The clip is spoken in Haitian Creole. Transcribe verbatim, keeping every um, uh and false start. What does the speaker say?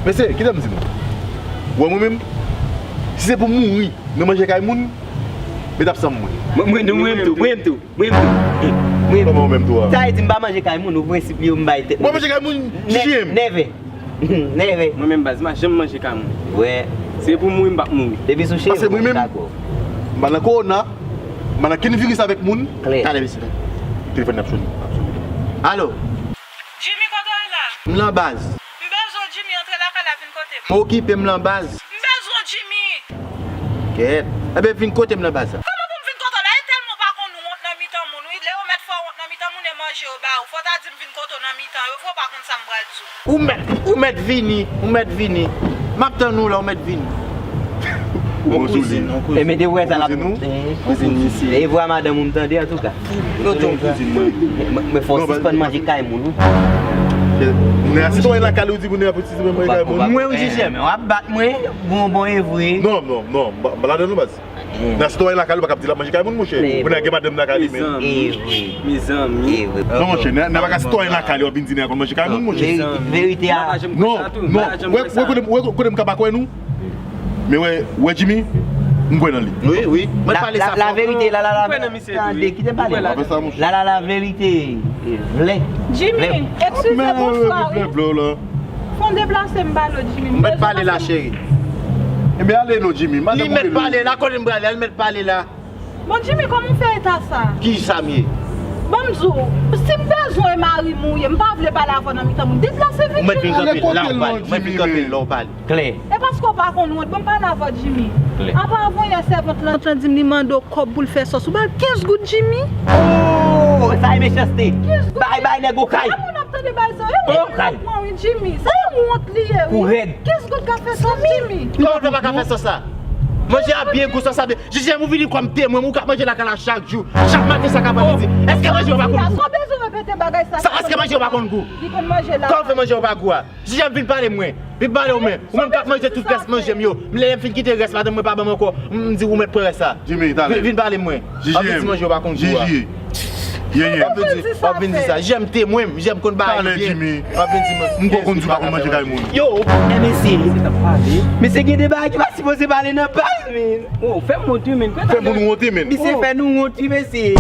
Mesye, kite m di nou. Wè mwen menm, si se pou mouri nan manje kay moun, met ap sanm mwen. Mwen, mwen, mwen menm tou, mwen menm tou, mwen menm tou. Mwen menm tou. Kòman ou menm tou a? Sa vle di m pa manje kay moun, ou prensip li yo m bay tèt. Mwen manje kay moun, J J M. Nève. Nève. Mwen menm baz, m pa janm manje kay moun. Wè. Se pou mouri, m p ap mouri. Depi sou cheve, m dakò. Paske mwen menm, m pa nan kowona, m pa nan kenn viris avèk moun. Klè. Talè, mesye. Telefòn nan ap sone. Alo. Jimmy, kote w ye la? M lan baz. M bezwen w, Jimmy, antre lakay la, vin kote m. M okipe, m lan baz. M bezwen w, Jimmy. Kèt. Enben, vin kote m lan baz la. Kòman pou m vin kote w la? E tèlman w pa konn wont nan mitan moun, wi. Lè yo mèt fè w wont nan mitan moun, e manje yo ba ou. Fò w ta di m vin kote w nan mitan yo, vre w pa konn sa m pral di w. Ou mèt, ou mèt vini, ou mèt vini. M ap tann ou la, ou mèt vini. Ou kouzin, ou kouzin. E mete wè sa la. Kouzin ou? Kouzin misye. E vwa madanm ou m tande, antouka. Yo di yon kouzin mwen. Men, men fò w sispann manje kay moun, wi. Nèg a sitwayen lakay li, ou di pou nèg ap sispann manje kay moun. Mwen, wi, J J M. W ap bat mwen, bon, bon, e vre. Non, non, non, m pa, m pa ladan non, baz. Nèg a sitwayen lakay li, ou pa kab di l ap manje kay moun, monchè. Pou nèg gen madanm lakay li, men. E vre. Mezanmi. E vre. Non, monchè, nèg, nèg pa ka sitwayen lakay li, w ap vin di nèg a konn manje kay moun, monchè. Verite a. Non, non. Wè, wè, kote, wè, kote m ka pa kwè nou? Men wè, wè Jimmy, m kwè nan li. Wi, wi. Mwen pale sa. La verite, la, la, la. Tande, kite m pale. La, la, la verite. Vle. Jimmy, eskize, bonswa, wi. Fò n deplase m pale w, Jimmy. M mèt pale la, cheri. Enben ale non, Jimmy. Li mèt pale la, kote m prale, li mèt pale la. Bon, Jimmy, kòman w fè eta sa? Ki sa m ye? Ban m di w, si m bezwen mari m ou ye, m pa vle pale avè w nan mitan moun. Deplase vin. Ou mèt vin kanpe la w pale. Ou mèt vin kanpe la w pale. Klè. E paske w pa konn wont, ban m pale avè w, Jimmy. Klè. Apa avan yè, sèvant lan, lan di m li mande w kòb pou l fè sòs. Ou ba l kenz goud, Jimmy. Oh, sa e mechanste. Kenz goud. Bay, bay nèg okay. Moun ap tande bay sa yo, wi, okay. Pran, wi, Jimmy. Sa yon wont li ye, wi. Kou rèd. Kenz goud ka fè sòs, Jimmy. Kòman w fè pa ka fè sòs la? Manje a byen gou, sòs la byen. J J M, ou vini kòm temwen, ou k ap manje lakay la chak jou. Chak maten, sa k ap manje di. Èske manje yo pa konn gou? Sa w bezwen repete bagay sa? Sa, èske manje yo pa konn gou? Li konn manje la. Kòman w fè manje yo pa gou a? J J M, vin pale mwen. Vin pale w, men. Ou menm k ap manje tout rès manje m yo. M lè m fin kite rès, madanm mwen pa ban m ankò. M di ou mèt pran rès la. Jimmy, talè. Vin, vin pale mwen. W ap vin di manje yo pa konn gou a. J J. Ye, ye. W ap vin di, w ap vin di sa. J J M temwen m, J J M konn bagay byen. Talè, Jimmy. W ap vin di mwen. M konn di w pa konn manje kay moun. Yo, e mesye. Mesye gen de bagay ki pa sipoze pale nan baz, men. Oh, fè m wont wi, men. Fè moun wont wi, men. Misye fè nou wont wi, mesye.